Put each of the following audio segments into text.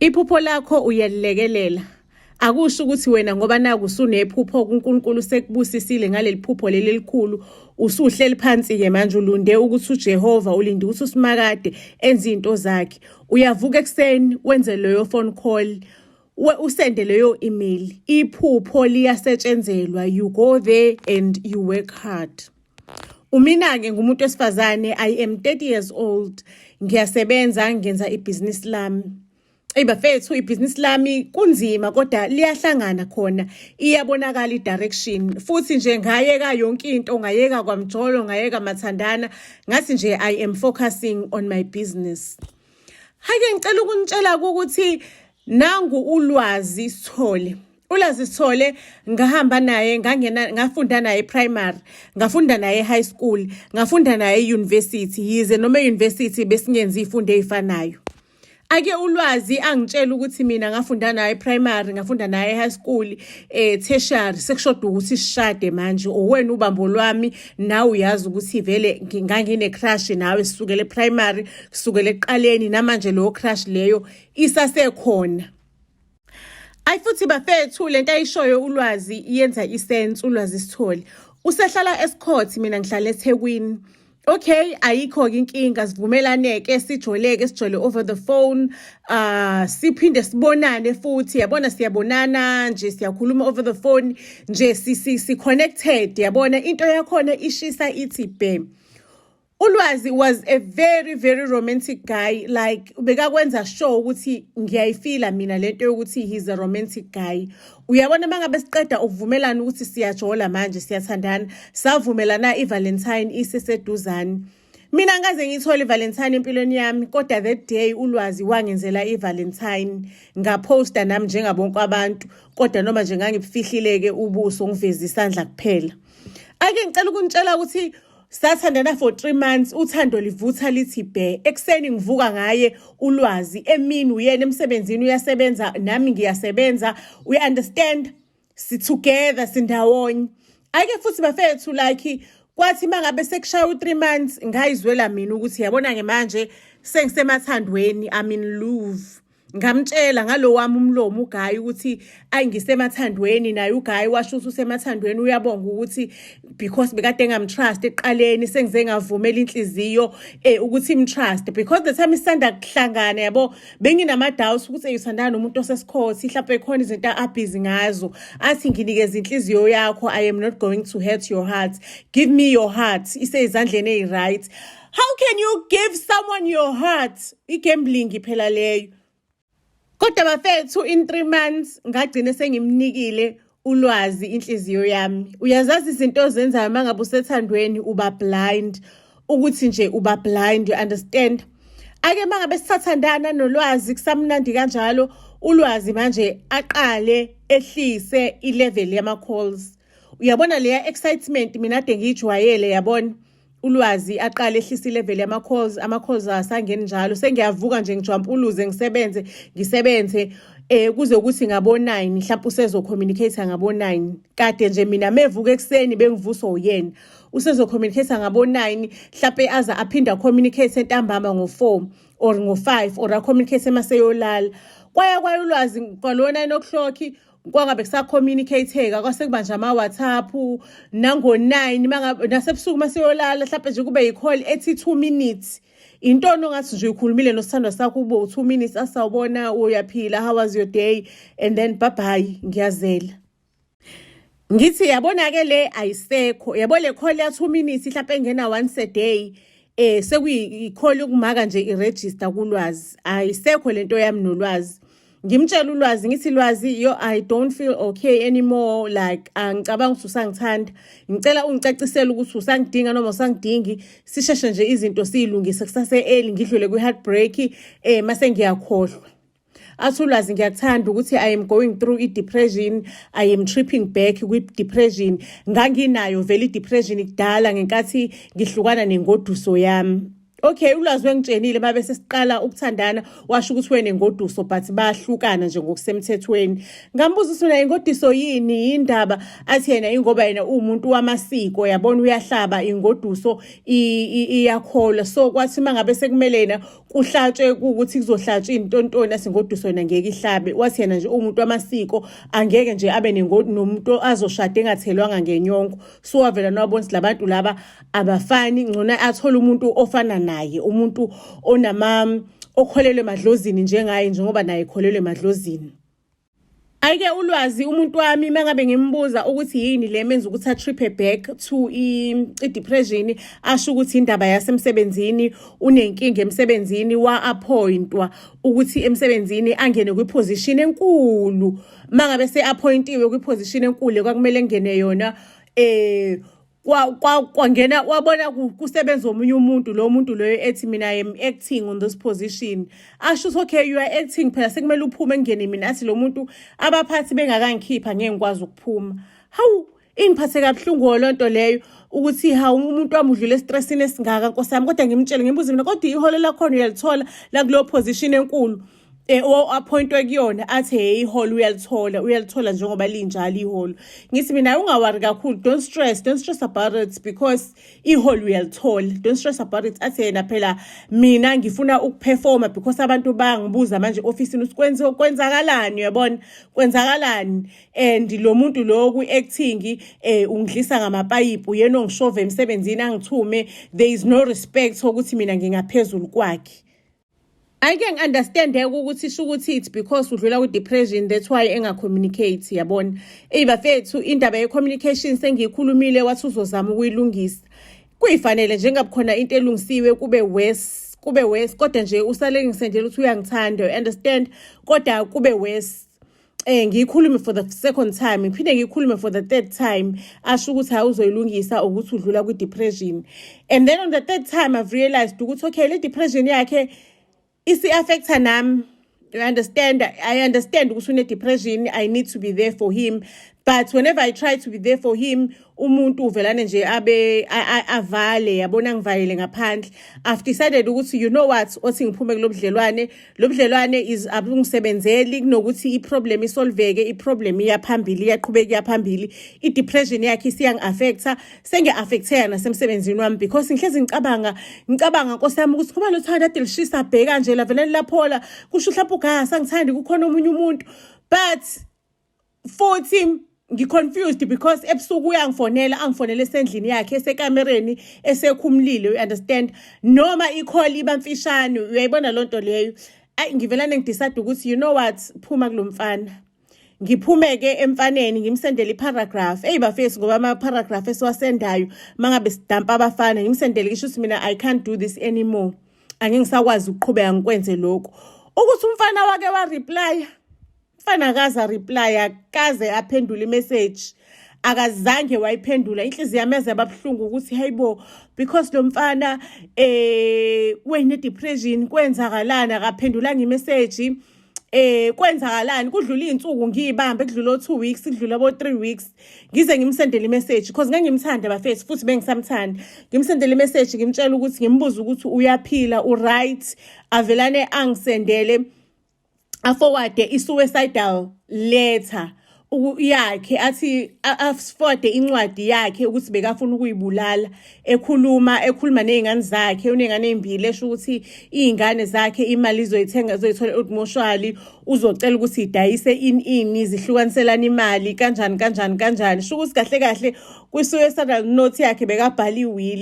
Iphupho lakho uyalilekelela. Akusho ukuthi wena ngoba naku usunephupho kuNkulunkulu sekubusisile ngaleli phupho leli elikhulu, usuhleli phansi-ke manje ulunde ukuthi uJehova, ulinde ukuthi uSimakade enze izinto zakhe. Uyavuka ekuseni wenze leyo phone call, usende leyo email. Iphupho liyasetshenzelwa, you go there and you work hard. Umina-ke ngumuntu wesifazane, I am 30 years old, ngiyasebenza, ngenza ibhizinisi lami. Eyi bafethu, ibhizinisi lami kunzima kodwa liyahlangana khona, iyabonakala i-direction. Futhi nje ngayeka yonke into, ngayeka kwamjolo, ngayeka mathandana, ngathi nje I am focusing on my business. Hake ngicela ukunitshela ukuthi nangu uLwazi Sithole. ULwazi Sithole ngahamba naye, ngangena, ngafunda naye primary, ngafunda naye high school, ngafunda naye university, yize noma e-university besingenzi izifundo ezifanayo. Ake uLwazi angitshela ukuthi mina ngafunda naye primary, ngafunda naye high school, tertiary, sekushoda ukuthi sishade manje, owena ubambo lwami, nawe uyazi ukuthi vele ngangine crush nawe sisukele primary, kusukela ekuqaleni, namanje lo crush leyo isasekhona. Ayi futhi bafethu, lento ayishoyo uLwazi iyenza isense. ULwazi Sithole usehlala eScott, mina ngihlala eThekwini. Okay, ayikho-ke inkinga, sivumelaneke, sijoleke, sijole over the phone, siphinde sibonane futhi, yabona, siyabonana nje, siyakhuluma over the phone nje, si connected, yabona, into yakhona ishisa ithi bhe. ULwazi was a very very romantic guy, like bekakwenza sure ukuthi ngiyayifila mina lento yokuthi he's a romantic guy. Uyabona, mangabe siqeda ukuvumelana ukuthi siyajola manje, siyathandana, savumelana iValentine iseseduzane. Mina ngaze ngiyithole iValentine empilweni yami, kodwa that day uLwazi wangenzela iValentine. Ngaphosta nami njengabonke abantu, kodwa noma nje ngangibufihlile-ke ubuso, ngiveze isandla kuphela. Ake ngicela ukunitshela ukuthi sathandana for 3 months, uthando livutha lithi bhe. Ekuseni ngivuka ngaye uLwazi, emini uyena emsebenzini, uyasebenza, nami ngiyasebenza, we understand, si-together, sindawonye. Ake futhi bafethu, like kwathi mangabe sekushaya u-3 months, ngayizwela mina ukuthi yabona-ke manje sengisemathandweni, I'm in love. Ngamtshela ngalo wami umlomo uGayi ukuthi ayi, ngisemathandweni naye. UGayi washo ukuthi usemathandweni, uyabonga ukuthi because bekade engamtrust ekuqaleni, sengize ngavumela inhliziyo ukuthi imtrust, because the time isanda kuhlangana, yabo, benginama doubts ukuthi eyuthandana nomuntu osesikhothi, mhlawumbe khona izinto abhizi ngazo. Athi, "Nginikeza inhliziyo yakho, I am not going to hurt your heart, give me your heart, isezandleni eyi-right." How can you give someone your heart? I-gambling phela leyo. Kodwa bafethu, in 3 months ngagcine sengimnikile uLwazi inhliziyo yami. Uyazazi izinto ozenzayo mangabe usethandweni, uba blind, ukuthi nje uba blind, you understand? Ake mangabe sithathandana noLwazi kusamnandi kanjalo, uLwazi manje aqale ehlise ilevel yama calls. Uyabona leya excitement mina ade ngiyijwayele, yabona? ULwazi aqale ehlisa ilevel yama-calls, ama-calls asangeni njalo. Sengiyavuka nje, ngijampuluze, ngisebenze, ngisebenze kuze ukuthi ngabo-9 mhlawumpe usezo-communicate ngabo-9. Kade nje mina mevuka ekuseni bengivuswa uyena, usezo-communicate ngabo-9 mhlawumpe, aze aphinde acommunicate entambama ngo-4 or ngo-5 or acommunicate emaseyolala. Kwaya kwaya uLwazi kwalo 9 o'clock kwangabe kusacommunicate-ka, kwase kuba nje ama-WhatsApp nango-9 nasebusuku maseyolala, mhlawumpe nje kube yi-call ethi 2 minutes. Intoni ongathi nje uyikhulumile nosithandwa sakho ube u-2 minutes, asawubona, uyaphila, how was your day, and then bye bye, ngiyazela. Ngithi yabona-ke le ayisekho, yabo, le call ya 2 minutes mhlawumpe engena once a day, sekuyi-call yokumaka nje i-register kuLwazi. Ayisekho lento yami noLwazi. Ngimtshela uLwazi, ngithi, "Lwazi, yo, I don't feel okay anymore, like angicabanga ukuthi usangithanda. Ngicela ungicacisele ukuthi usangidinga noma usangidingi, sisheshe nje izinto siyilungise kusase early, ngidlule kwi-heartbreak, mase ngiyakhohlwa." Athi uLwazi, "Ngiyakuthanda ukuthi I am going through i-depression, I am tripping back kwi-depression. Nganginayo vele i-depression kudala ngenkathi ngihlukana nengoduso yami." Okay, uLwazi wengitshenile babe sesiqala ukuthandana, washo ukuthi wena ingoduso, but bahlukana nje ngokusemthethweni. Ngambuza ukuthi mina ingoduso yini yindaba, athi yena ingoba yena uwumuntu wamasiko, yabona, uyahlaba ingoduso, iyakholwa. So kwathi mangabe sekumele yena kuhlatshwe, ukuthi kuzohlatshwa intontoni, asingoduso yena ngeke ihlabe. Wathi yena nje uwumuntu wamasiko, angeke nje abe nomuntu azoshada engathelwanga ngenyongo. So wavela nawabona ukuthi labantu laba abafani, ngcono athole umuntu ofana naye, umuntu onama okholelwe emadlozini njengaye, njengoba naye ekholelwe emadlozini. Ayike uLwazi umuntu wami, mangabe ngimbuza ukuthi yini le menza ukuthi a-trip back to i-depression, asho ukuthi indaba yasemsebenzini, unenkinga emsebenzini. Wa-appointwa ukuthi emsebenzini angene kwi-position enkulu. Mangabe se-appointiwe kwi-position enkulu kwakumele ngene yona, kwangena wabona kusebenza omunye umuntu. Lo muntu loyo ethi, "Mina I am acting on this position." Asho ukuthi, "Okay, you are acting, phela sekumele uphume ngene mina." Athi lo muntu, "Abaphathi bengakangikhipha ngeke ngikwazi ukuphuma." Hawu, ingiphathe kabuhlungu loo nto leyo, ukuthi hawu, umuntu wami udlule estressini esingaka, nkosi yami. Kodwa ngimtshele, ngimbuze mina, "Kodwa iholo lakhona uyalithola la kuleyo position enkulu o-appointwe kuyona?" Athi, "Hey, iholo uyalithola, uyalithola njengoba linjalo iholo." Ngithi mina, "Unga-worry kakhulu, don't stress, don't stress about it, because iholo uyalithola, don't stress about it." Athi yena, "Phela mina ngifuna ukuperforma because abantu bangibuza manje ofisini ukuthi kwenzakalani, uyabona, kwenzakalani, and lo muntu lo kwi-acting ungidlisa ngamapayipi, uyena ongishova emsebenzini angithume. There is no respect ukuthi mina ngingaphezulu kwakhe." Ayike ngi-understand-ke ukuthi isho ukuthi it's because udlula kwi-depression, that's why enga-communicate, yabona. Eyi bafethu, indaba ye-communication sengiyikhulumile, wathi uzozama ukuyilungisa. Kuyifanele njengabe khona into elungisiwe kube worse, kube worse. Kodwa nje usale ngisendela ukuthi uyangithanda, you understand, kodwa kube worse. Ngiyikhulume for the second time, ngiphinde ngiyikhulume for the third time, asho ukuthi hayi, uzoyilungisa, ukuthi udlula kwi-depression. And then on the third time I've realized ukuthi okay, le depression yakhe isi-affecta nami, you understand? I understand ukuthi une-depression, I need to be there for him, but whenever I try to be there for him, umuntu uvelane nje abe avale, yabona, ngivalele ngaphandle. I've decided ukuthi, you know what, othi ngiphume kulo budlelwane. Lo budlelwane is abungisebenzeli. Kunokuthi i-problem isolveke, i-problem iyaphambili, iyaqhubeka iyaphambili. I-depression yakhe isiyangi-affecta, sengiya-affecteka nasemsebenzini wami because ngihlezi ngicabanga, ngicabanga, nkosi yami, ukuthi kuba lo thando ade lishisa bheka nje lavele laphola, kusho mhlawumbe ugasa angithandi, kukhona omunye umuntu. But futhi ngi-confused because ebusuku uyangifonela, angifonele esendlini yakhe, esekamereni, esekhumulile, you understand, noma i-call iba mfishane, uyayibona loo nto leyo. Ayi, ngivelane ngidecide ukuthi, you know what, phuma kulo mfana. Ngiphume-ke emfaneni, ngimsendele i-paragraph. Eyi bafethu, ngoba ama-paragraph esiwasendayo mangabe sidampa abafana, ngimsendele ngisho ukuthi mina I can't do this anymore, angeke ngisakwazi ukuqhubeka ngikwenze lokhu. Ukuthi umfana wake wa-replya? Mfana akaze a-reply, akaze aphendule i-message, akazange wayiphendula. Inhliziyo yami yaze yababuhlungu ukuthi hayibo, because lo mfana wene depression, kwenzakalani akaphendulanga i-message? Kwenzakalani? Kudlula izinsuku ngiyibambe, kudlula o 2 weeks, kudlula bo 3 weeks, ngize ngimsendele i-message because ngangimthanda bafethu, futhi bengisamthanda. Ngimsendele i-message, ngimtshela ukuthi, ngimbuza ukuthi uyaphila, u-right. Avelane angisendele, a-forwarde i-suicidal letter yakhe, athi a-forwarde incwadi yakhe ukuthi bekafuna ukuyibulala, ekhuluma, ekhuluma nezingane zakhe, uney'ngane ey'mbili, esho ukuthi iy'ngane zakhe imali izoyithenga, izoyithola emoshwali, uzocela ukuthi idayise ini ini, zihlukaniselana imali kanjani kanjani kanjani. Sho ukuthi kahle kahle kwi-suicidal note yakhe bekabhala i-will.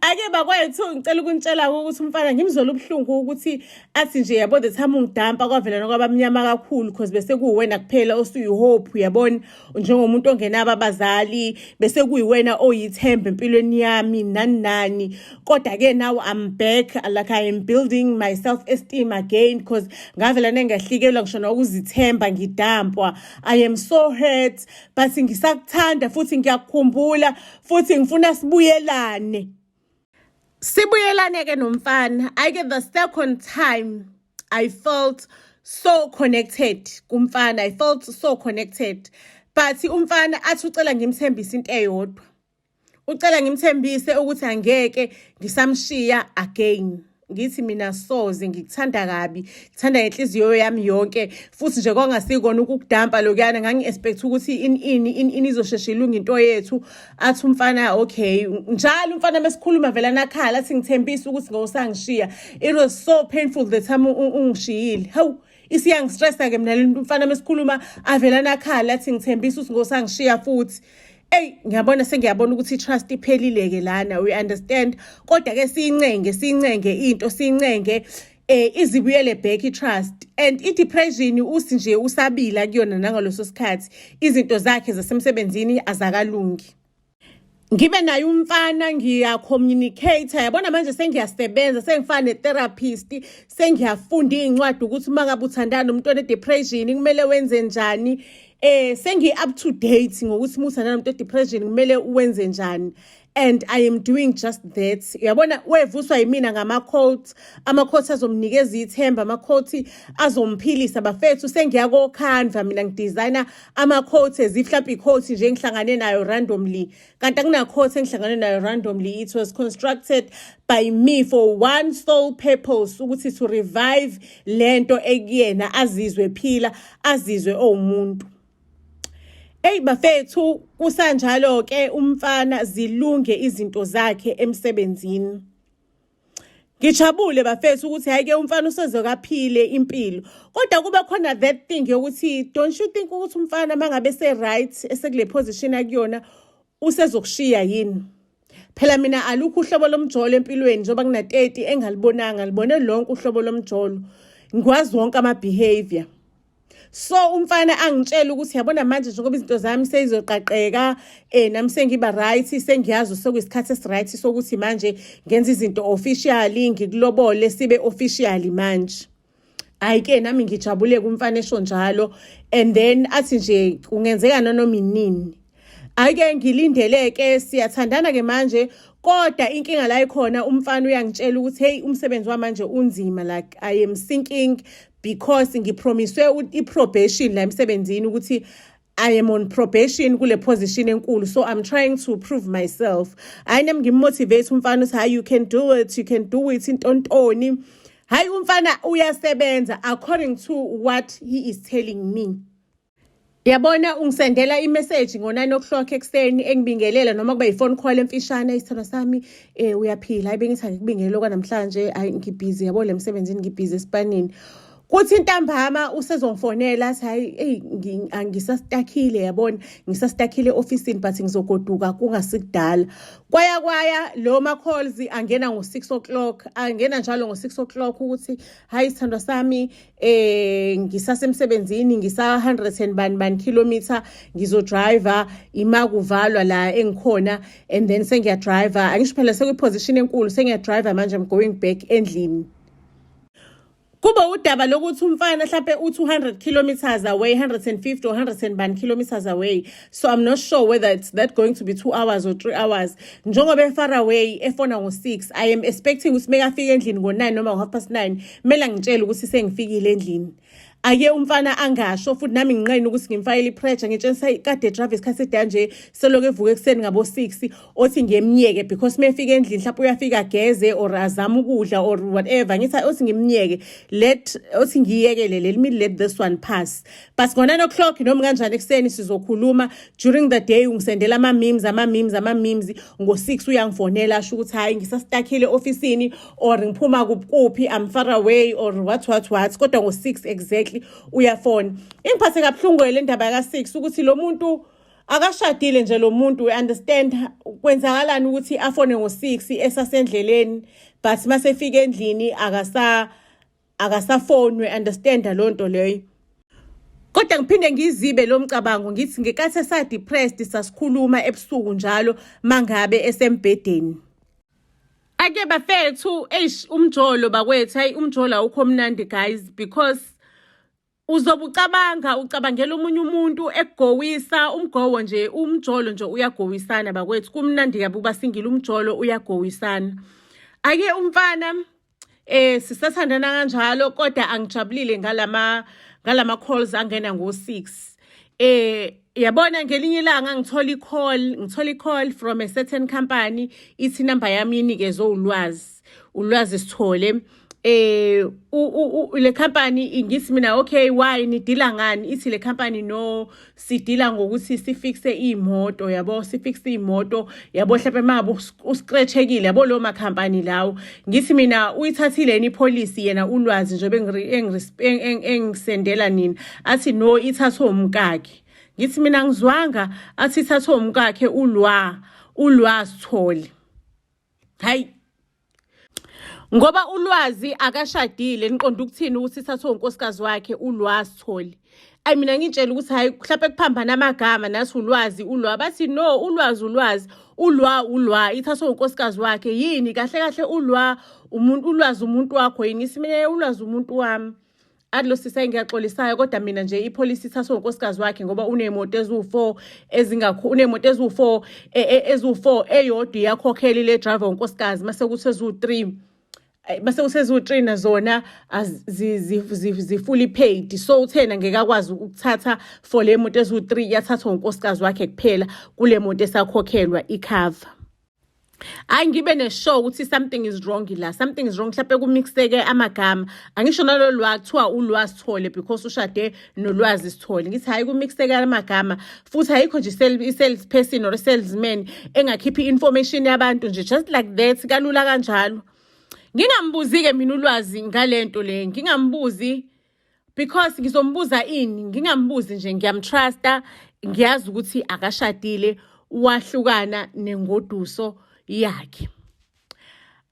Ake bakwethu, ngicela ukunitshela ukuthi umfana ngimzwela ubuhlungu ukuthi athi nje, yabo, the time ungidampa kwavela kwabamnyama kakhulu because bese kuwena kuphela osuyi-hope, uyabona, njengomuntu ongenabo abazali, bese kuyiwena oyithemba empilweni yami, nani nani. Kodwa-ke now I'm back, like I am building my self esteem again because ngavela nengahlikelwa ngisho nokuzithemba, ngidampwa. I am so hurt, but ngisakuthanda futhi ngiyakukhumbula futhi ngifuna sibuyelane. Sibuyelane-ke nomfana. I get the second time I felt so connected kumfana, I felt so connected, but umfana athi ucela ngimthembise into eyodwa. Ucela ngimthembise ukuthi angeke ngisamshiya again. Ngithi mina soze, ngikuthanda kabi, ngithanda ngenhliziyo yami yonke, futhi nje kwangasikona ukukudampa lokuyana. Ngangi-expect ukuthi ini ini ini ini izosheshe ilunge into yethu. Athi umfana okay. Njalo umfana mesikhuluma vele anakhala, athi ngithembise ukuthi ngowusangishiya, it was so painful the time ungishiyile. Hawu, isiyangistressa-ke mina lento. Umfana mesikhuluma avele anakhala, athi ngithembise ukuthi ngowusangishiya futhi. Eyi, ngiyabona, sengiyabona ukuthi i-trust iphelile-ke lana, we understand. Kodwa-ke siyincenge, siyincenge into, siyincenge izibuyele back i-trust. And i-depression usi nje usabila kuyona nangaloso sikhathi, izinto zakhe zasemsebenzini azakalungi. Ngibe naye umfana, ngiya-communicate, yabona manje sengiyasebenza, sengifana ne-therapist, sengiyafunda iy'ncwadi ukuthi uma ngabe uthandana nomuntu one-depression kumele wenze njani. Sengi up to date ngokuthi uma uthandana nomuntu one-depression kumele uwenze njani, and I am doing just that. Uyabona, wevuswa yimina ngama-quotes, ama-quotes azomnikeza ithemba, ama-quotes azomphilisa. Bafethu, sengiya ko-Canva mina, ngidesigna ama-quotes as if mhlawumbe i-quote nje engihlangane nayo randomly, kanti akuna-quote engihlangane nayo randomly. It was constructed by me for one sole purpose, ukuthi to revive lento ekuyena, azizwe phila, azizwe owumuntu. Eyi bafethu, kusanjalo-ke umfana zilunge izinto zakhe emsebenzini. Ngijabule bafethu ukuthi hhayi-ke umfana usezokaphile impilo, kodwa kube khona that thing yokuthi don't you think ukuthi umfana uma ngabe ese-right, esekule position akuyona, usezokushiya yini? Phela mina alukho uhlobo lomjolo empilweni njengoba ngina-30 engalibonanga, ngibone lonke uhlobo lomjolo, ngikwazi wonke ama-behavior. So umfana angitshela ukuthi yabona manje njengoba izinto zami seyizoqaqeka, nami sengiba right, sengiyazi sekuyisikhathi esiright sokuthi manje ngenza izinto officially, ngikulobole, sibe officially manje. Hayi-ke nami ngijabule kumfana esho njalo, and then athi nje kungenzeka nanoma inini. Hhayi-ke ngilindele-ke, siyathandana-ke manje, kodwa inkinga la ikhona, umfana uyangitshela ukuthi hey, umsebenzi wamanje unzima, like I am sinking because ngipromiswe i-probation la emsebenzini, ukuthi I am on probation kule position enkulu, so I'm trying to prove myself. Hayi nami ngimmotivate umfana ukuthi hayi, you can do it, you can do it, intontoni. Hayi, umfana uyasebenza according to what he is telling me. Yabona, ungisendela imessage ngo-9 o'clock ekuseni engibingelela, noma kuba i-phone call emfishane, isithandwa sami, uyaphila? Hayi, bengithi angikubingelele kwanamhlanje, hayi ngibhizi, yabo le emsebenzini, ngibhizi esipanini. Kuthi ntambama usezongifonela athi hayi, eyi, angisastuckile, yabona, ngisastuckile e-ofisini, but ngizogoduka kungasikudala. Kwaya kwaya lo ma-calls angena ngo-6 o'clock, angena njalo ngo-6 o'clock ukuthi hayi sithandwa sami, ngisasemsebenzini, ngisa 100 and bani bani kilometer, ngizodriver ima kuvalwa la engikhona, and then sengiyadriver. Angisho phela sekuyiposition enkulu, sengiyadriver manje, I'm going back endlini. Kube udaba lokuthi umfana mhlampe u-200 kilometers away, 150 or 100 and bani kilometers away, so I'm not sure whether it's that going to be 2 hours or 3 hours. Njengoba efar away, efona ngo-6, I am expecting ukuthi mekafika endlini ngo-9 noma ngo-9:30, kumele angitshele ukuthi sengifikile endlini. Ake umfana angasho futhi, nami nginqene ukuthi ngimfakele i-pressure, ngitshela kade drive isikhathi eside nje, selokhu evuka ekuseni ngabo-6, othi ngiyemnyeke because uma efika endlini mhlawumbe uyafika ageze or azame ukudla or whatever. Ngithi othi ngimnyeke, let othi ngiyekele, let me let this one pass. But ngo-9 o'clock noma kanjani ekuseni sizokhuluma. During the day ungisendela ama-memes, ama-memes, ama-memes. Ngo-6 uyangifonela, asho ukuthi hhayi, ngisastuckile ofisini or ngiphuma kuphi, I'm far away or what what what, kodwa ngo-6 exactly uyafona. Ingiphathe kabuhlungu le ndaba yaka-6, ukuthi lo muntu akashadile nje, lo muntu, we understand, kwenzakalani ukuthi afone ngo-6 esasendleleni, but masefika endlini akasafoni, we understand leyo nto leyo. Kodwa ngiphinde ngizibe lo mcabango, ngithi ngenkathi esa-depressed sasikhuluma ebusuku njalo mangabe esembhedeni. Ake bafethu, eish, umjolo bakwethu, hayi, umjolo awukho mnandi guys, because uzobe ucabanga, ucabangela omunye umuntu ekugowisa umgowo nje. Umjolo nje uyagowisana bakwethu, kumnandi kabi uba single, umjolo uyagowisana. Ake umfana sisathandana kanjalo, kodwa angijabulile ngalama calls angena ngo-6. Yabona, ngelinye ilanga ngithola i-call from a certain company, ithi number yami inikezwe ulwazi sithole le company. Ngithi mina, "Okay, why, nidila ngani?" Ithi le company, "No, sidila ngokuthi sifixe imoto, yabo, sifixe imoto, yabo, mhlawumbe mabe uscratchekile, yabo, lo makhampani lawo." Ngithi mina, "Uyithathile yini ipolicy yena ulwazi njengoba engisendela nina?" Athi, "No, ithathwe umkakhe." Ngithi mina, "Ngizwanga." Athi ithathwe umkakhe, ulwa Sithole. Hayi, ngoba ulwazi akashadile, niqonda ukuthini ukuthi ithathwe unkosikazi wakhe ulwa Sithole? Ayi, mina ngitshela ukuthi hayi, mhlawumbe kuphambana amagama, nathi ulwazi ulwa. Bathi, "No, ulwazi ulwazi, ulwa ulwa, ithathwe unkosikazi wakhe." Yini kahle kahle ulwa umuntu, ulwazi umuntu wakho yini? Ngithi mina, "Ulwazi umuntu wami." Athi lo sisi, ngiyaxolisayo, kodwa mina nje ipolicy ithathwe unkosikazi wakhe ngoba unemoto eziwu-4 ezingakho, unemoto eziwu-4, eziwu-4, eyodwa iyakhokhela ile driver unkosikazi, mase kuthi eziwu-3, base kuseziwu-3 nazona zi-fully paid. So uthena ngeke akwazi ukuthatha for le moto eziwu-3, yathathwa unkosikazi wakhe kuphela kule moto esakhokhelwa icover. Hayi, ngibe ne-sure ukuthi something is wrong la, something is wrong, mhlawumbe kumixeke amagama. Angisho nalo lwa kuthiwa ulwa Sithole because ushade nolwazi Sithole. Ngithi hayi, kumixeke amagama, futhi ayikho nje i-sales person or i-salesman engakhipha i-information yabantu nje just like that, kalula kanjalo. Ngingambuzi-ke mina ulwazi ngalento le, ngingambuzi because ngizombuza ini? Ngingambuzi nje, ngiyamtrusta, ngiyazi ukuthi akashadile, wahlukana nengoduso yakhe.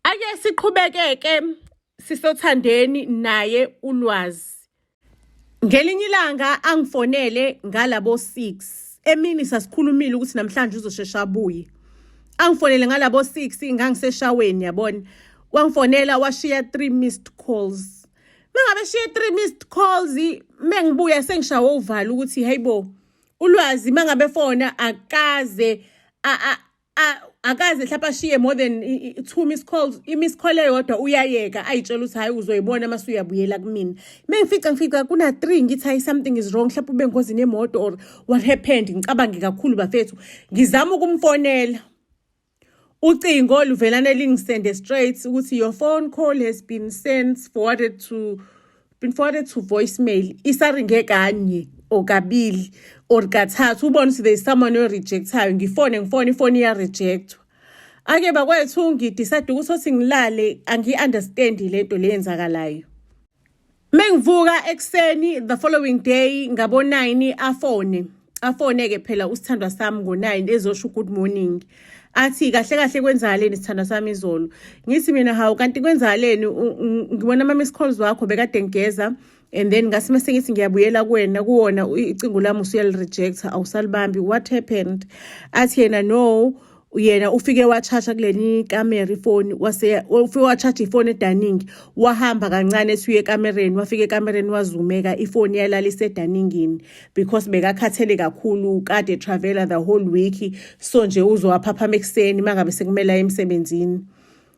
Ake siqhubekeke sisothandeni naye ulwazi. Ngelinye ilanga angifonele ngalabo 6 emini, sasikhulumile ukuthi namhlanje uzoshesha abuye. Angifonele ngalabo 6, ngangiseshaweni, yabona. Wangifonela, washiya 3 missed calls. Mangabe shiye 3 missed calls, mengibuya sengishawe uvalo ukuthi hayibo, ulwazi mangabe fona akaze akaze mhlawumbe ashiye more than two miss calls. I-miss call eyodwa uyayeka, ayitshela ukuthi hhayi, uzoyibona mase uyabuyela kumina. Mengifica, ngifica kuna three, ngithi hayi, something is wrong, mhlawumbe ube engozini yemoto or what happened. Ngicabange kakhulu bafethu, ngizama ukumfonela, ucingo luvelane lingisende straight ukuthi, "Your phone call has been sent forwarded to been forwarded to voicemail." Isaringe kanye or kabili or kathathu, ubone ukuthi there is someone orejectayo. Ngifone, ngifone, ifoni iyarejectwa. Ake bakwethu, ngidecide ukuthi othi ngilale, angiyi-understand lento le yenzakalayo. Mengivuka ekuseni the following day ngabo 9, afone, afone-ke phela usithandwa sami ngo-9, ezosho good morning, athi, "Kahle kahle kwenzakaleni, sithandwa sami, izolo?" Ngithi mina, "Hawu, kanti kwenzakaleni? Ngibona ama-miss calls wakho, bekade ngigeza and then ngase mase ngithi ngiyabuyela kuwena, kuwona icingo lami usuyalirejecta, awusalibambi. What happened?" Athi yena, no, yena ufike wachaja kuleli kamera ifoni, wase ufike wachaja ifoni edining, wahamba kancane esuye ekamereni, wafika ekamereni, wazumeka, ifoni yalala isedaningini because bekakhathele kakhulu, kade travela the whole week, so nje uzowaphaphama ekuseni mangabe sekumele aye emsebenzini.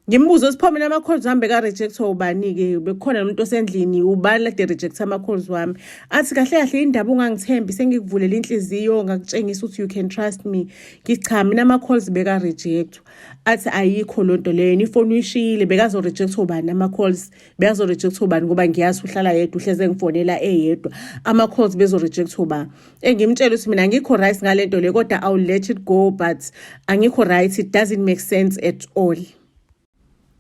Ngimbuze ukuthi, "Pho mina ama-calls wami beka-rejectwa ubani-ke? Bekukhona nomuntu osendlini? Ubani lade reject ama-calls wami?" Athi, "Kahle kahle indaba ungangithembi, sengikuvulela inhliziyo, ngakutshengisa ukuthi you can trust me." Ngithi, "Cha, mina ama-calls beka-rejectwa." Athi, "Ayikho loo nto leyo, ifoni uyishiyile, bekazo-rejectwa ubani ama-calls? Bekazo-rejectwa ubani? Ngoba ngiyazi uhlala yedwa, uhleze engifonela eyedwa, ama-calls bezo-rejectwa uba?" Engimtshela ukuthi mina angikho right ngale nto le, kodwa I will let it go, but angikho right, it doesn't make sense at all.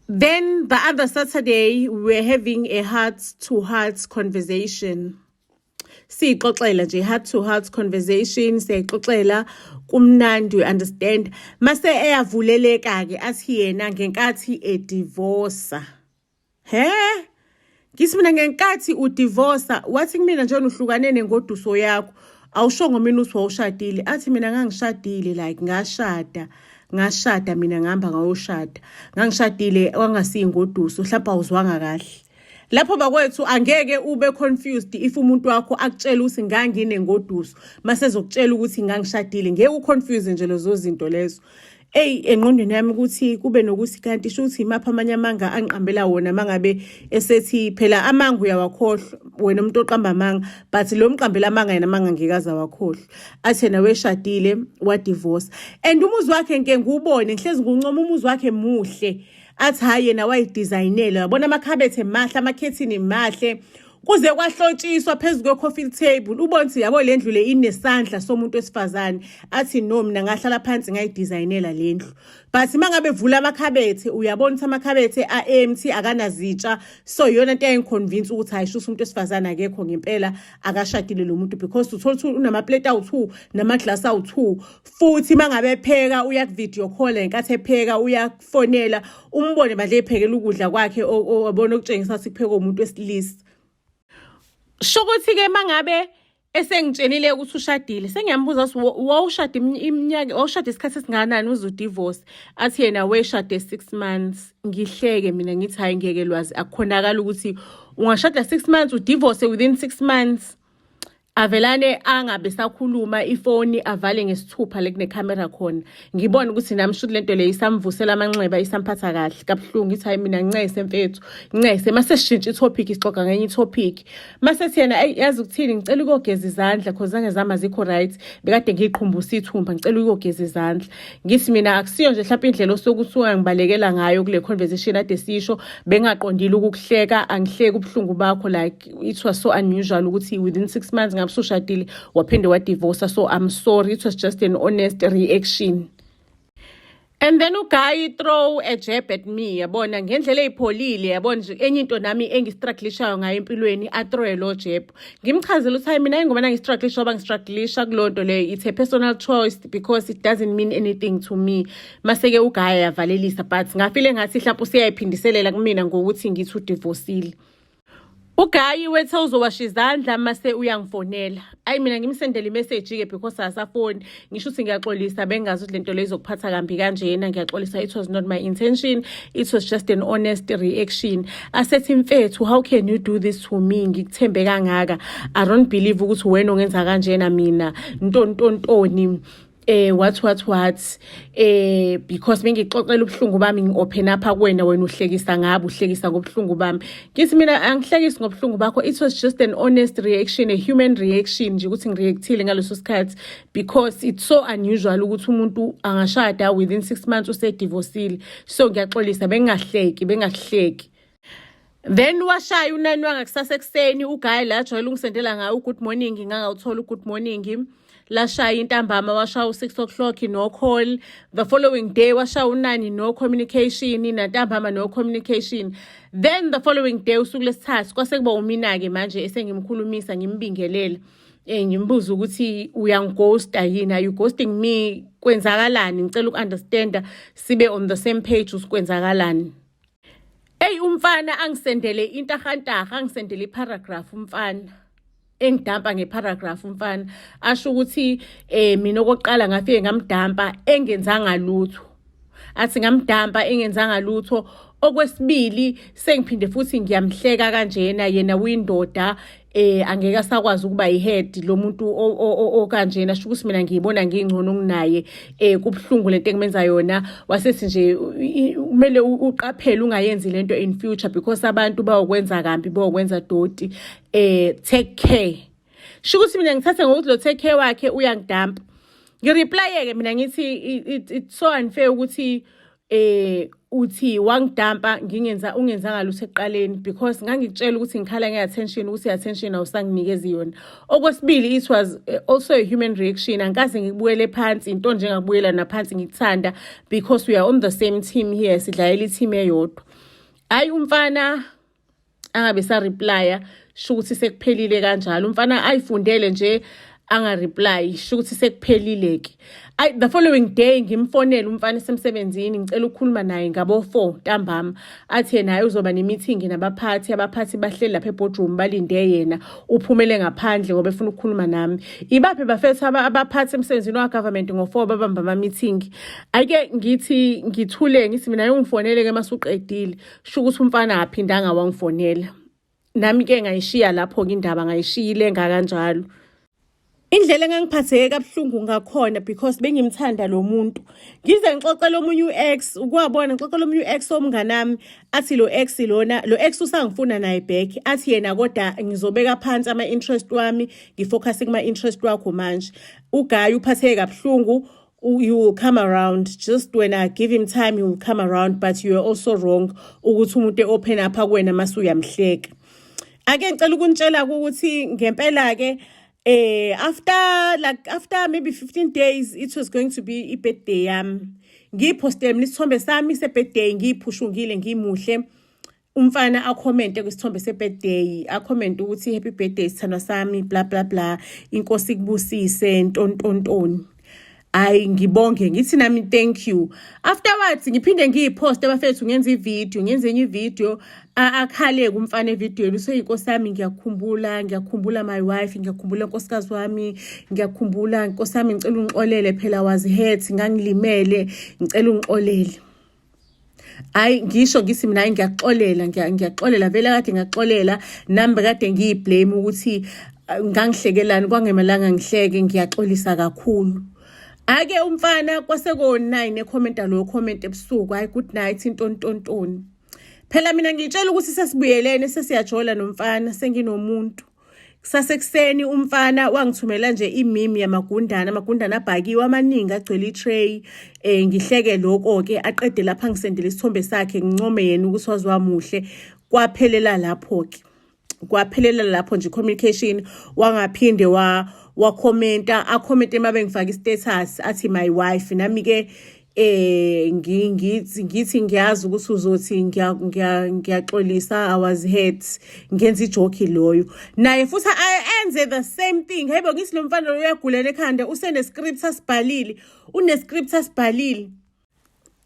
Then the other Saturday, we were having a heart to heart conversation. Siyixoxela nje heart to heart conversation, siyayixoxela kumnandi, you understand. Mase eyavuleleka ke, athi yena ngenkathi edivorce. He? Ngithi mina, "Ngenkathi udivorce?" Wathi kumina, "Nje uhlukane nengoduso yakho, awushongo mina uthi wawushadile." Athi, "Mina ngangishadile, like ngashada, ngashada mina, ngihamba ngayoshada, ngangishadile, kwangasiyi ngoduso, mhlawumbe awuzwanga kahle." Lapho bakwethu, angeke ube confused if umuntu wakho akutshela ukuthi nganginengoduso, mase ezokutshela ukuthi ngangishadile, ngeke uconfuse nje lezo zinto lezo. Eyi, engqondweni yami ukuthi kube nokuthi kanti sho ukuthi imaphi amanye amanga angiqambela wona mangabe esethi phela amanga uyawakhohlwa wena umuntu oqamba amanga, but lo mqambela amanga yena amanga ngeke aze awakhohlwe. Athi yena weshadile wadivorce and umuzi wakhe ngike ngiwubone, ngihlezi ngiwuncoma umuzi wakhe muhle. Athi hhayi yena wayidizayinela, yabona amakhabethe mahle, amakhethini mahle, kuze kwahlotshiswa phezu kwe-coffee table, ubone ukuthi yabo le ndlu le inesandla somuntu wesifazane. Athi no, mina ngahlala phansi ngayidizayinela le ndlu. But uma ngabe vula amakhabethe uyabona ukuthi amakhabethe a-empty, akanazitsha. So iyona nto eyayingiconvince ukuthi hhayi, shuthi umuntu wesifazane akekho ngempela, akashadile lo muntu, because uthola ukuthi unamaplate awu-2 namaglasi awu-2. Futhi uma ngabe epheka uyaku-video call ngenkathi epheka, uyakufonela umbone bandla ephekela ukudla kwakhe, wabona okutshengisa ukuthi kuphekwa umuntu wesilisa. Sho ukuthi-ke uma ngabe esengitshenile ukuthi ushadile, sengiyambuza ukuthi wawushada iminyaka, wawushada isikhathi esingakanani uze udivorce? Athi yena weshade 6 months. Ngihleke mina ngithi hhayi ngeke lwazi, akukhonakala ukuthi ungashada 6 months udivorce within 6 months. Avelane angabe sakhuluma, ifoni avale ngesithupha le kunekhamera khona. Ngibone ukuthi nami shuthi lento le isamvusela amanxeba, isamphatha kahle kabuhlungu. Ngithi hayi mina ncese mfethu, ncese. Mase sishintsha itopic, sixoxa ngenye itopic. Mase thi yena eyi yazi ukuthini, ngicela ukuyogeza izandla cause zange zami azikho right, bekade ngiyiqhumbusa ithumba, ngicela ukuyogeza izandla. Ngithi mina akusiyo nje mhlawumbe indlela osuke usuka ngibalekela ngayo kule conversation ade sisho, bengaqondile ukukuhleka, angihleki ubuhlungu bakho, like it was so unusual ukuthi within 6 months ngabe usushadile waphinde wadivorce, so I'm sorry, it was just an honest reaction. And then uguy throw a jab at me, yabona, ngendlela eyipholile, yabona nje enye into nami engistrugglishayo ngayo empilweni, athrowe lo jab. Ngimchazele ukuthi hayi mina ingoma nangistrugglisha ngoba ngistrugglisha kuloo nto leyo, it's a personal choice because it doesn't mean anything to me. Mase-ke uguy yavalelisa, but ngafile ngathi mhlawumpe useyayiphindiselela kumina ngokuthi ngithi udivosile. Uguy wethe uzowasha izandla mase uyangifonela. Ayi mina ngimsendele imessage-ke because asafoni. Ngisho ukuthi ngiyaxolisa, bengazi ukuthi lento le izokuphatha kambi kanjena, ngiyaxolisa, it was not my intention, it was just an honest reaction. Asethi mfethu, how can you do this to me? Ngikuthembe kangaka. I don't believe ukuthi wena ongenza kanjena mina. Ntontontoni. What what what, because bengixoxela ubuhlungu bami, ngi-open up kuwena, wena uhlekisa ngabo, uhlekisa ngobuhlungu bami. Ngithi mina angihlekisi ngobuhlungu bakho, it was just an honest reaction, a human reaction nje ukuthi ngireactile ngaleso sikhathi because it's so unusual ukuthi umuntu angashada within 6 months usedivosile, so ngiyaxolisa, bengingahleki, bengakuhleki. Then washaya unani wangakusasa ekuseni, uguy la jwayele ungisendela ngayo u-good morning, ngangawuthola u-good morning. Lashaya intambama washaya u-6 o'clock, no call. The following day washaya unani, no communication, nantambama no communication. Then the following day, usuku lesithathu, kwase kuba umina-ke manje esengimkhulumisa, ngimbingelela, ngimbuza ukuthi uyangighosta yini, are you ghosting me, kwenzakalani, ngicela uku-understanda, sibe on the same page ukuthi kwenzakalani. Eyi umfana angisendele intahantaha, angisendele iparagraph umfana, engidampa ngeparagraph umfana, asho ukuthi mina okokuqala ngafike ngamdampa engenzanga lutho, athi ngamdampa engenzanga lutho. Okwesibili sengiphinde futhi ngiyamhleka kanjena, yena uyindoda, angeke asakwazi ukuba ihead lo muntu okanjena, sho ukuthi mina ngiyibona ngingcono kunaye, kubuhlungu lento engimenza yona. Wasethi nje kumele uqaphele ungayenzi lento in future because abantu bayokwenza kambi, bayokwenza doti, take care. Sho ukuthi mina ngithathe ngokuthi lo take care wakhe uyangidampa. Ngireplyeke mina ngithi it's so unfair ukuthi uthi wangidampa ngingenza ungenzanga lutho ekuqaleni because ngangikutshela ukuthi ngikhala nge-attention, ukuthi i-attention awusanginikezi yona. Okwesibili, it was also a human reaction, angikaze ngikubuyele phansi into njengakubuyela naphansi, ngikuthanda because we are on the same team here, sidlalela i-team eyodwa. Hayi umfana angabe sa-replya, sho ukuthi sekuphelile kanjalo. Umfana ayifundele nje, anga-reply, sho ukuthi sekuphelile-ke. Ayi the following day ngimfonele umfana esemsebenzini, ngicela ukukhuluma naye ngabo 4 ntambama. Athi yena hayi uzoba ne-meeting nabaphathi, abaphathi bahleli lapha eboardroom balinde yena, uphumele ngaphandle ngoba efuna ukukhuluma nami. Ibaphi bafethu abaphathi emsebenzini wa-government ngo-4 babamba ama-meeting? Ake ngithi ngithule, ngithi mina ungifonele-ke masuqedile. Sho ukuthi umfana aphindanga wangifonela. Nami-ke ngayishiya lapho-ke indaba, ngayishiya ilenga kanjalo. Indlela engangiphatheke kabuhlungu ngakhona because bengimthanda lo muntu. Ngize ngixoxele omunye u-ex, ukwabona ngixoxele omunye u-ex womnganami athi lo ex lona, lo ex usangifuna naye back, athi yena kodwa ngizobeka phansi ama-interest wami, ngifocus kuma-interest wakho manje. Uguy uphatheke kabuhlungu, you will come around just when I give him time he will come around but you are also wrong ukuthi umuntu e-open up kuwena mase uyamhleka. Ake ngicela ukunitshela ukuthi ngempela ke after like after maybe 15 days it was going to be i-birthday yami. Ngiyipostele mina isithombe sami se-birthday ngiyiphushungile ngimuhle. Umfana acommente kwisithombe se-birthday, acommente ukuthi happy birthday sithandwa sami bla bla bla, inkosi ikubusise ntontontoni. Hayi ngibonge ngithi nami thank you. Afterwards ngiphinde ngiyiposte bafethu ngenza ivideo, ngenze enye ivideo akhale kumfana evidweni uthi inkosi yami ngiyakukhumbula, ngiyakukhumbula my wife, ngiyakukhumbula nkosikazi wami, ngiyakukhumbula nkosi yami ngicela ungixolele phela was hurt ngangilimele, ngicela ungixolele. Hayi ngisho ngithi mina hayi ngiyakuxolela ngiyakuxolela vele kade ngiyakuxolela nami kade ngiyiblame ukuthi ngangihlekelani kwangemalanga ngihleke ngiyaxolisa kakhulu. Ake umfana kwase ko 9 ekhomenta lo comment ebusuku hayi good night intontontoni. Phela mina ngitshela ukuthi sesibuyelene sesiyajola nomfana senginomuntu. Kusasekuseni umfana wangithumela nje imimi yamagundane, amagundane abhakiwe amaningi agcwele i-tray. Ngihleke lokho ke aqede lapha ngisendele isithombe sakhe ngincome yena ukuthi waze wamuhle. Kwaphelela lapho ke. Kwaphelela lapho nje communication wangaphinde wa wakhomenta akhomente mabe ngifaka i-status athi my wife nami ke ngithi ngiyazi ukuthi uzothi ngiyaxolisa I was hurt ngenza ijoke loyo naye futhi enze the same thing. Hayibo ngithi lo mfana lo uyagulela ekhanda usene script asibhalile, une script asibhalile.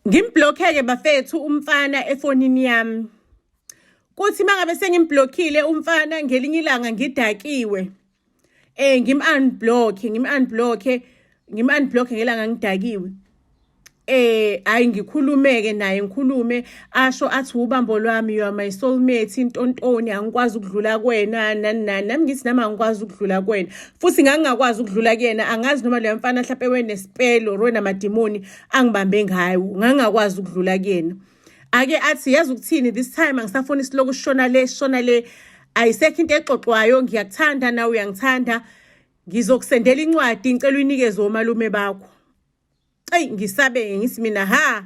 Ngimblockeke bafethu umfana efonini yami. Kuthi mangabe sengimblockile umfana ngelinye ilanga ngidakiwe. Ngim-unblock, ngim-unblock, ngim-unblock ngelanga ngidakiwe. Hayi ngikhulumeke naye ngikhulume asho athi ubambo lwami you are my soulmate intontoni angikwazi ukudlula kuwena nani nani nami ngithi nami angikwazi ukudlula kuwena futhi ngangingakwazi ukudlula kuyena angazi noma loya mfana mhlawumbe wenespell or wenamadimoni angibambe ngayo ngangingakwazi ukudlula kuyena. Ake athi yazi ukuthini this time angisafuni isiloku sishona le sishona le ayisekho into exoxwayo ngiyakuthanda nawe uyangithanda ngizokusendela incwadi ngicela uyinikeze omalume bakho. Eyi ngisabe ngithi mina ha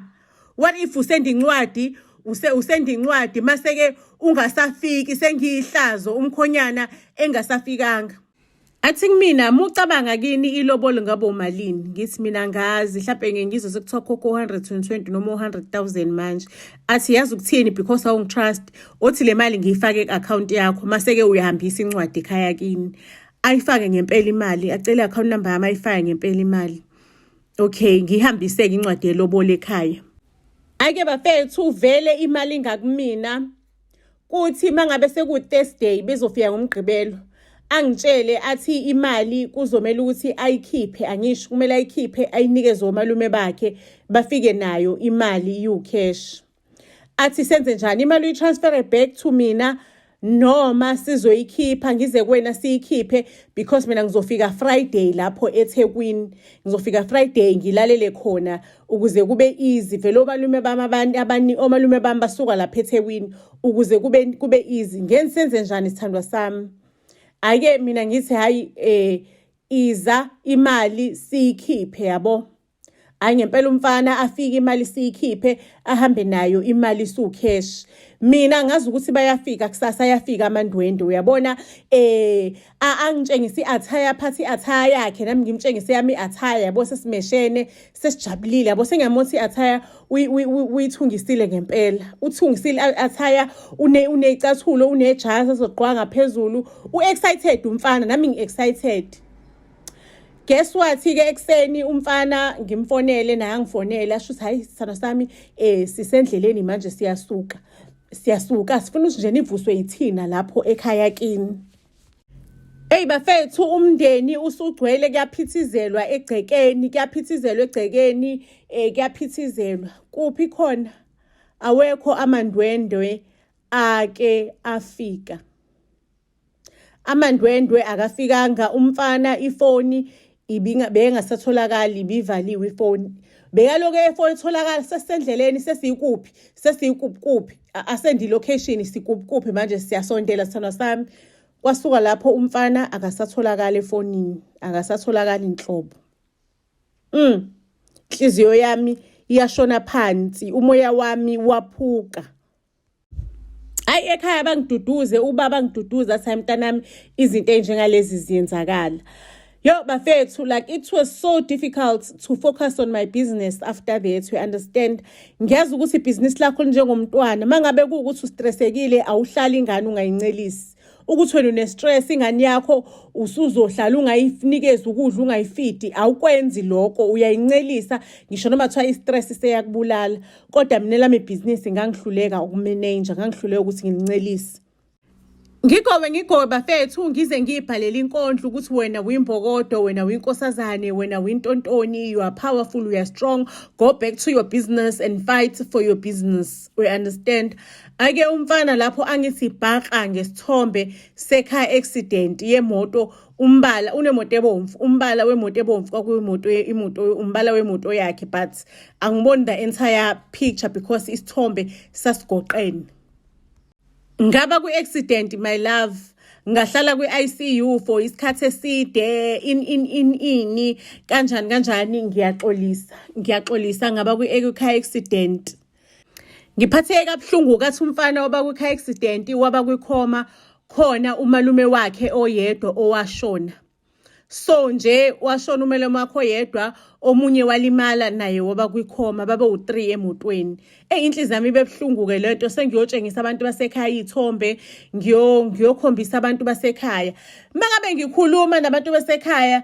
what if usenda incwadi usenda incwadi mase ke ungasafiki sengiyihlazo umkhonyana engasafikanga. Athi kumina mucabanga kini ilobolo ngabe umalini ngithi mina ngazi mhlawumbe ngeke ngizwe sekuthiwa khokho 120 noma 100,000 manje. Athi yazi ukuthini because awungitrust othi le mali ngiyifake ku-account yakho mase ke uyahambisa incwadi ekhaya kini. Ayifake ngempela imali acele account number yami ayifake ngempela imali. Okay ngihambise-ke incwadi yelobolo ekhaya. Ake bafethu vele imali ingakumina kuthi mangabe seku Thursday bezofika ngomgqibelo angitshele athi imali kuzomela ukuthi ayikhiphe angisho kumele ayikhiphe ayinikeze omalume bakhe bafike nayo imali you cash. Athi senze njani imali uyitransfer back to mina noma sizoyikhipha ngize kuwena siyikhiphe because mina ngizofika Friday lapho eThekwini ngizofika Friday ngilalele khona ukuze kube easy vele omalume bami abantu abani omalume bami basuka lapha eThekwini ukuze kube easy ngensenze njani sithandwa sami. Ake mina ngithi hayi iza imali siyikhiphe yabo. Hayi ngempela umfana afike imali siyikhiphe ahambe nayo imali su cash. Mina ngazi ukuthi bayafika kusasa yafika amandwendwe uyabona angitshengisa i-attire phathi i-attire yakhe nami ngimtshengise yami i-attire yabo sesimeshene sesijabulile yabo sengiyamotha i-attire uyithungisile ngempela uthungisile i-attire unecathulo unejazi azogqoka ngaphezulu u-excited umfana nami ngi-excited. Guess what ke ekseni umfana ngimfonele naye angifonele asho ukuthi hayi sithando sami sisendleleni manje siyasuka siyasuka sifuna ukuthi nje nivuswe yithina lapho ekhaya kini. Hey bafethu umndeni usugcwele kuyaphithizelwa egcekeni kuyaphithizelwa egcekeni kuyaphithizelwa kuphi khona awekho amandwendwe ake afika. Amandwendwe akafikanga, umfana ifoni bengasatholakali, ibivaliwe ifoni. Bekaloku efoni etholakala sesisendleleni, sesiyikuphi, sesiyikuphi, asendi location, sikuphi manje, siyasondela sithandwa sami. Kwasuka lapho umfana akasatholakali efonini, akasatholakali inhlobo. Inhliziyo yami iyashona phansi, umoya wami waphuka. Hayi, ekhaya bangiduduze, ubaba ngiduduza athi, "Hayi mntanami, izinto ey'njengalezi ziyenzakala." Yo bafethu, like, it was so difficult to focus on my business after that, you understand? Ngiyazi ukuthi ibhizinisi lakho linjengomntwana, mangabe kuwukuthi ustressekile, awuhlali ingane ungayincelisi. Ukuthi wena une-stress, ingane yakho usuzohlala ungayinikezi ukudla, ungayifidi, awukwenzi lokho, uyayincelisa ngisho noma kuthiwa i-stress seyakubulala. Kodwa mina lami ibhizinisi ngangihluleka ukumeneja, ngangihluleka ukuthi ngilincelise. Ngigobe ngigobe bafethu, ngize ngiyibhalele inkondlo ukuthi wena uyimbokodo, wena uyinkosazane, wena uyintontoni, you are powerful, you are strong, go back to your business and fight for your business, we understand? Ake umfana lapho angithi bhaqa ngesithombe se-car accident yemoto, umbala unemoto ebomvu, umbala wemoto ebomvu kwakuyimoto, imoto, umbala wemoto yakhe, but angiboni the entire picture because isithombe sasigoqene. Ngaba kwi-accident, my love, ngahlala kwi-ICU for isikhathi eside, in in in ini kanjani kanjani. Ngiyaxolisa, ngiyaxolisa, ngaba kwi-car accident, ngiphatheke kabuhlungu. Kathi umfana waba kwi-car accident, waba kwi-coma, khona umalume wakhe oyedwa owashona. So nje washona umalume wakhe oyedwa, omunye walimala naye waba kwi-coma, babe u-3 emotweni. Eyi, inhliziyo yami ibe buhlungu-ke lento, sengiyotshengisa abantu basekhaya iy'thombe, ngiyokhombisa abantu basekhaya. Uma ngabe ngikhuluma nabantu basekhaya,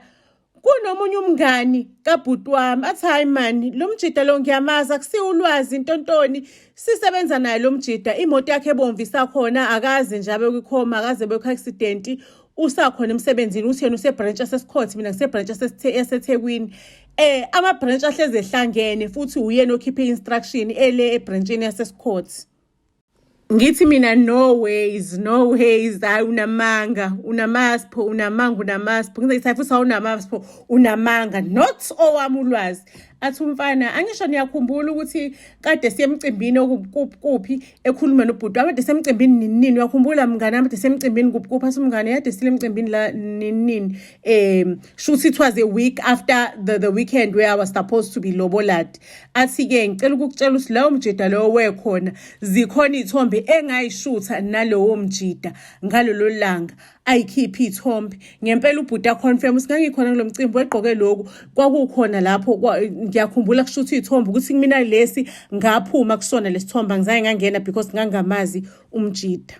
kunomunye umngani kabhuti wami athi, "Hayi mani, lo mjida lo ngiyamazi, akusiwo ulwazi ntontoni, sisebenza naye lo mjida, imoto yakhe ebomvu isakhona, akaze nje abe kwi-coma, akaze abe kwi-accident, usakhona emsebenzini." Uthi yena use-branch yaseSikhothe, mina ngise-branch yaseThekwini. Ama-branch ahlezi ehlangene, futhi uyena okhiphe i-instruction ele ebranchini yaseSikhothe. Ngithi mina, "No ways, no ways, hayi unamanga, unamasipho, unamanga, unamasipho." Ngize ngithi, "Hayi futhi awunamasipho, unamanga, not owami ulwazi." Athi umfana, "Angisho niyakhumbula ukuthi kade siye emcimbini okuphi," ekhuluma nobhuti wami, "kade semcimbini nini nini, uyakhumbula mngani wami, kade semcimbini kuphi kuphi?" Athi umngane, "Yade sile emcimbini la nini nini." Shuthi it was a week after the weekend where I was supposed to be lobolad. Athi-ke, "Ngicela ukukutshela ukuthi lowo mjida lowo wekhona, zikhona iy'thombe engayishutha nalowo mjida ngalolo langa." Ayikhiphe iy'thombe ngempela, ubhuti aconfirm ukuthi ngangikhona kulo mcimbi, wegqoke lokhu, kwakukhona lapho, ngiyakhumbula kushutha iy'thombe, ukuthi kumina lesi ngaphuma kusona lesithombe, angizange ngangena because ngangamazi umjida.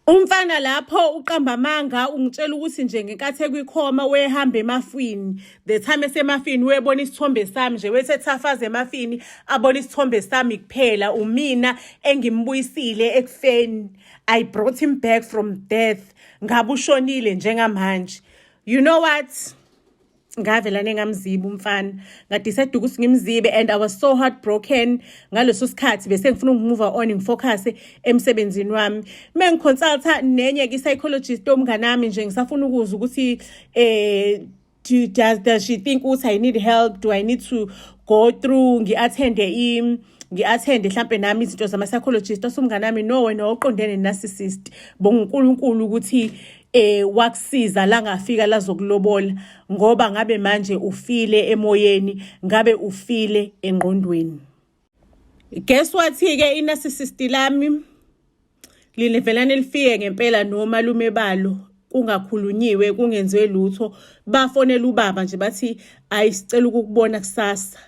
Umfana lapho uqamba amanga, ungitshela ukuthi nje ngenkathi ekwi-coma wehamba emafini, the time esemafini webona isithombe sami nje, wethe thafaza emafini abona isithombe sami kuphela, umina engimbuyisile ekufeni, I brought him back from death, ngabe ushonile njengamanje. You know what, ngavela nengamziba umfana, ngadecide ukuthi ngimzibe, and I was so heartbroken ngaleso sikhathi, bese ngifuna ukumove on, ngifocus emsebenzini wami. Mengiconsulta nenye ke psychologist omnganami nje, ngisafuna ukuzwa ukuthi does she think ukuthi I need help, do I need to go through, ngi-attende mhlampe nami izinto zama-psychologist. Asumnganami, "No, wena uqondene ne-narcissist, bonga uNkulunkulu ukuthi wakusiza la ngafika lazokulobola, ngoba ngabe manje ufile emoyeni, ngabe ufile engqondweni." Guess what ke, i-narcissist lami livelane lifike ngempela nomalume balo, kungakhulunyiwe, kungenziwe lutho, bafonela ubaba nje bathi, "Ayisicela ukukubona kusasa,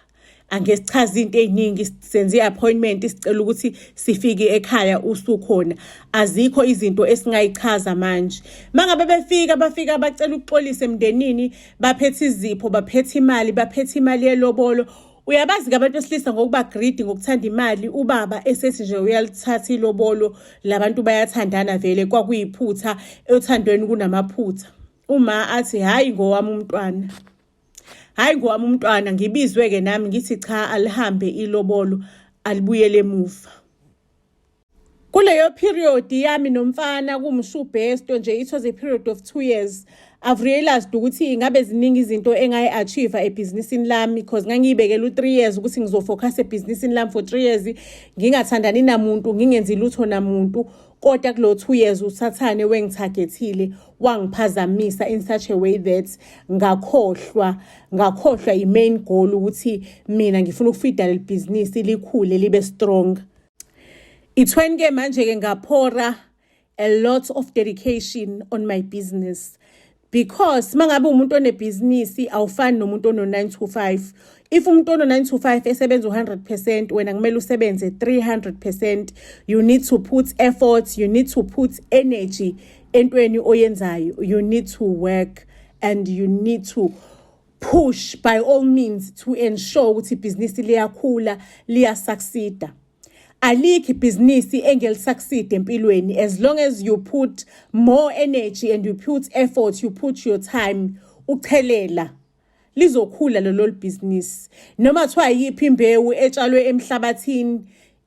angesichaze into ey'ningi, senze i-appointment, sicela ukuthi sifike ekhaya usukhona, azikho izinto esingayichaza manje." Mangabe befika, bafika bacela ukuxolisa emndenini, baphethe izipho, baphethe imali, baphethe imali yelobolo. Uyabazi-ke abantu besilisa ngokuba greedy, ngokuthanda imali. Ubaba esethi nje uyalithatha ilobolo, labantu bayathandana vele, kwakuyiphutha, othandweni kunamaphutha. Uma athi, "Hhayi ngowami umntwana, hhayi ngowami umntwana," ngibizwe-ke nami ngithi, "Cha, alihambe ilobolo, alibuyele emuva." Kuleyo period yami nomfana kumshubhesto nje, it was a period of 2 years. I've realized ukuthi ingabe ziningi izinto engayi-achieve ebhizinisini lami, because ngangiyibekela u-3 years ukuthi ngizofocus ebhizinisini lami for 3 years, ngingathandani namuntu, ngingenzi lutho namuntu. Kodwa kulo 2 years usathane wengithargethile, wangiphazamisa in such a way that ngakhohlwa i-main goal, ukuthi mina ngifuna ukufeeda leli bhizinisi likhule, libe strong. Ithweni ke manje-ke ngaphora a lot of dedication on my business, because mangabe umuntu onebhizinisi awufani nomuntu ono-9 to 5. If umuntu ono-9 to 5 esebenza u-100%, wena kumele usebenze 300%. You need to put effort, you need to put energy entweni oyenzayo. You need to work and you need to push by all means to ensure ukuthi ibhizinisi liyakhula, liyasucceeda. Alikho ibhizinisi engelisucceed empilweni as long as you put more energy and you put effort, you put your time, uchelela, lizokhula lelo bhizinisi. Noma kuthiwa yiphi imbewu etshalwe emhlabathini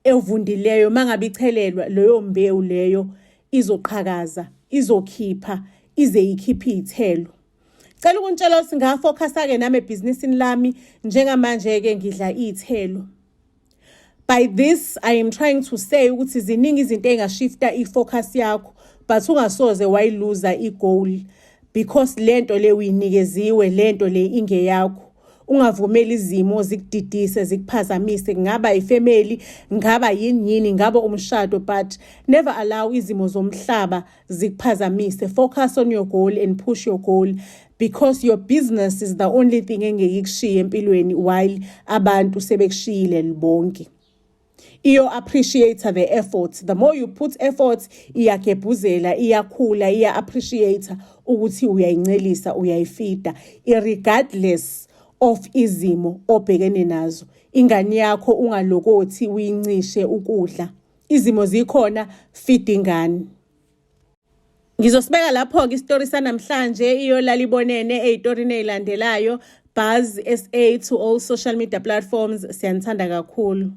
evundileyo, mangabe ichelelwa, leyo mbewu leyo izoqhakaza, izokhipha, ize ikhiphe iy'thelo. Cela ukuntshela ukuthi ngafocusa-ke nami ebhizinisini lami. Njengamanje-ke ngidla iy'thelo. By this I am trying to say ukuthi ziningi izinto ey'ngashifta i-focus yakho, but ungasoze wayiluza i-goal, because lento le uyinikeziwe, lento le ingeyakho. Ungavumeli izimo zikudidise, zikuphazamise. Kungaba ifamily, ngaba yini yini, ngabe umshado, but never allow izimo zomhlaba zikuphazamise. Focus on your goal and push your goal, because your business is the only thing engeke ikushiye empilweni while abantu sebekushiyile bonke. Iyo appreciate the effort. The more you put effort, iyagebhuzela, iyakhula, iya appreciate ukuthi uyayincelisa, uyayifeeda, regardless of izimo obhekene nazo. Ingane yakho ungalokothi uyincishe ukudla. Izimo zikhona, feed ingane. Ngizosibeka lapho-ke isitori sanamhlanje. Iyolala ibonene ey'torini ey'landelayo. Buzz SA to all social media platforms. Siyanithanda kakhulu.